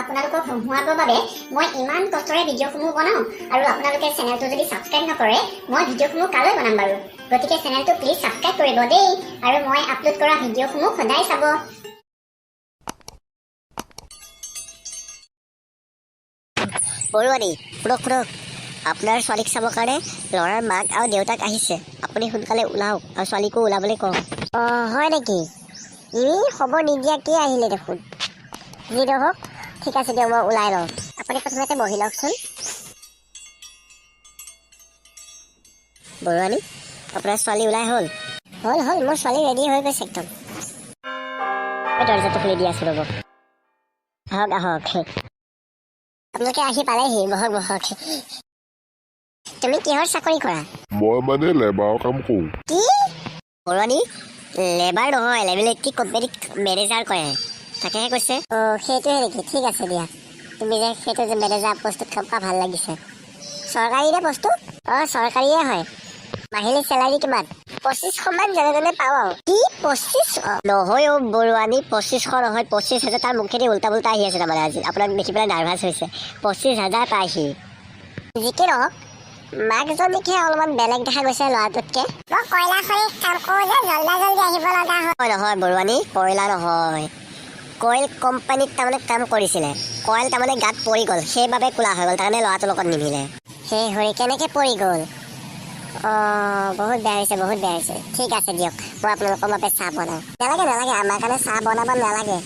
আপোনালোকক হহুৱাবৰ বাবে মই ইমান কষ্টৰে ভিডিঅ'সমূহ বনাওঁ আৰু আপোনালোকে চেনেলটো যদি ছাবস্ক্ৰাইব নকৰে, মই ভিডিঅ'সমূহ কালৈ বনাম বাৰু? গতিকে চেনেলটো প্লিজ ছাবস্ক্ৰাইব কৰিব দেই আৰু মই আপলোড কৰা ভিডিঅ'সমূহ সদায় চাব। বৰুৱানী, শুনক শুনক, আপোনাৰ ছোৱালীক চাবৰ কাৰণে ল'ৰাৰ মাক আৰু দেউতাক আহিছে। আপুনি সোনকালে ওলাওক আৰু ছোৱালীকো ওলাবলৈ কওক। অঁ, হয় নেকি? ই খবৰ নিদিয়াকৈ আহিলে দেখোন। যি নহওক, ঠিক আছে দিয়ক, মই ওলাই লওঁ। আপুনি প্ৰথমতে বহি লওকচোন। বৰুৱানী, আপোনাৰ ছোৱালী ওলাই হ'ল? হ'ল হ'ল, মোৰ ছোৱালী ৰেডি হৈ গৈছে একদম। মই দৰ্জাটো খুলি দি আছোঁ, ৰ'ব। আহক আহক। আপোনালোকে আহি পালেহি, বহক বহক। তুমি কিহৰ চাকৰি কৰা? মই মানে লেবাৰৰ কাম কৰোঁ। কি? বৰুৱানী, লেবাৰ নহয়, লেবিলিটি কোম্পানীত মেনেজাৰ কৰে, তাকেহে কৈছে। অঁ, সেইটোহে নেকি? ঠিক আছে দিয়া। তুমি যে সেইটো যে মেনেজাৰ পষ্টটোত কাম কৰা, ভাল লাগিছে। চৰকাৰী নে পষ্টটো? অঁ, চৰকাৰীয়ে হয়। মাহিলী চেলাৰী কিমান? 2500মান যেনে তেনে পাওঁ আৰু। কি, 2500? নহয় অ' বৰুৱানী, 2500 নহয়, 25,000। তাৰ মুখেদি উল্টা পুল্টা আহি আছে, তাৰমানে আজি আপোনাক দেখি পেলাই নাৰ্ভাছ হৈছে। 25,000 পায় সি। যি কি নহওক, মাকজনীকহে অলপমান বেলেগ দেখা গৈছে ল'ৰাটোতকে। মই কয়লা খনিত কাম কৰোঁ যে জল্দা জল্দি আহিব লগা হ'ল। নহয় নহয় বৰুৱানী, কয়লা নহয়, কইল কোম্পানীত তাৰমানে কাম কৰিছিলে। কইল তাৰমানে গাত পৰি গ'ল, সেইবাবে কোলা হৈ গ'ল, তাৰমানে ল'ৰাটোৰ লগত নিমিলে। সেই হৰি, কেনেকে পৰি গ'ল? অঁ, বহুত বেয়া হৈছে, বহুত বেয়া হৈছে। ঠিক আছে দিয়ক, মই আপোনালোকৰ বাবে চাহ বনাওঁ। নালাগে নালাগে, আমাৰ কাৰণে চাহ বনাব নালাগে।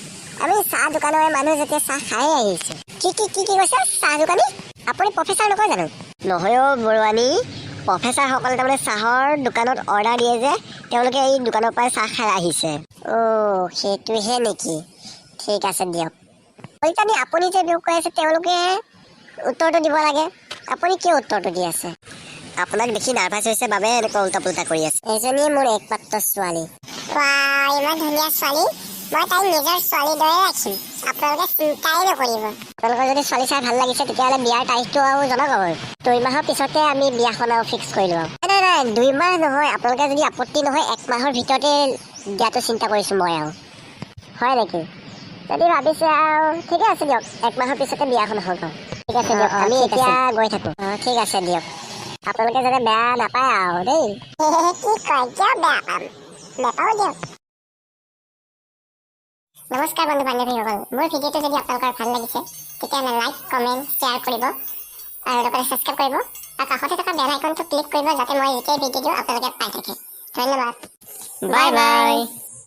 আমি চাহ দোকানৰে মানুহ যেতিয়া চাহ খায়ে আহিছোঁ। কি কি কি কি কৈছে? চাহ দোকানী? আপুনি প্ৰফেচাৰ নকয় জানো? নহয় অ' বৰুৱানী, প্ৰফেচাৰসকলে তাৰমানে চাহৰ দোকানত অৰ্ডাৰ দিয়ে যে, তেওঁলোকে এই দোকানৰ পৰাই চাহ খাই আহিছে। অ', সেইটোহে নেকি? ঠিক আছে দিয়ক। কলিতানী, আপুনি যে কৈ আছে, তেওঁলোকেহে উত্তৰটো দিব লাগে। আপুনি কিয় উত্তৰটো দি আছে? আপোনাক দেখি নাৰ্ভাছ হৈছে বাবে এনেকুৱা উল্টা পুল্টা কৰি আছে। এজনীয়ে মোৰ একমাত্ৰ ছোৱালী। ইমান ধুনীয়া ছোৱালী, মই তাইক নিজৰ ছোৱালীৰ দৰে ৰাখিম, আপোনালোকে চিন্তাই নকৰিব। আপোনালোকৰ যদি ছোৱালী চাই ভাল লাগিছে, তেতিয়াহ'লে বিয়াৰ তাৰিখটো আৰু জনাওক। আৰু 2 মাহৰ পিছতে আমি বিয়াখন আৰু ফিক্স কৰিলোঁ আৰু। নাই নাই নাই, 2 মাহ নহয়, আপোনালোকে যদি আপত্তি নহয়, এক মাহৰ ভিতৰতে দিয়াটো চিন্তা কৰিছোঁ মই আৰু। হয় নেকি? যদি ভাবিছে আৰু ঠিকে আছে দিয়ক, এক মাহৰ পিছতে বিয়াখন হ'ব। ঠিক আছে দিয়ক, অ, অ, আমি ঠিক আছে। এতিয়া গৈ থাকোঁ। অঁ, ঠিক আছে দিয়ক। আপোনালোকে যাতে বেয়া নাপায় আৰু দেই। কি কয়, কিয় বেয়া পাম? নাপাওঁ দিয়ক। নমস্কাৰ বন্ধু বান্ধৱীসকল, মোৰ ভিডিঅ'টো যদি আপোনালোকৰ ভাল লাগিছে, তেতিয়াহ'লে লাইক, কমেণ্ট, শ্বেয়াৰ কৰিব আৰু লগতে ছাবস্ক্ৰাইব কৰিব আৰু কাষতে থকা বেল আইকনটো ক্লিক কৰিব, যাতে মই যেতিয়াই ভিডিঅ' দিওঁ আপোনালোকে পাই থাকে। ধন্যবাদ। Bye bye.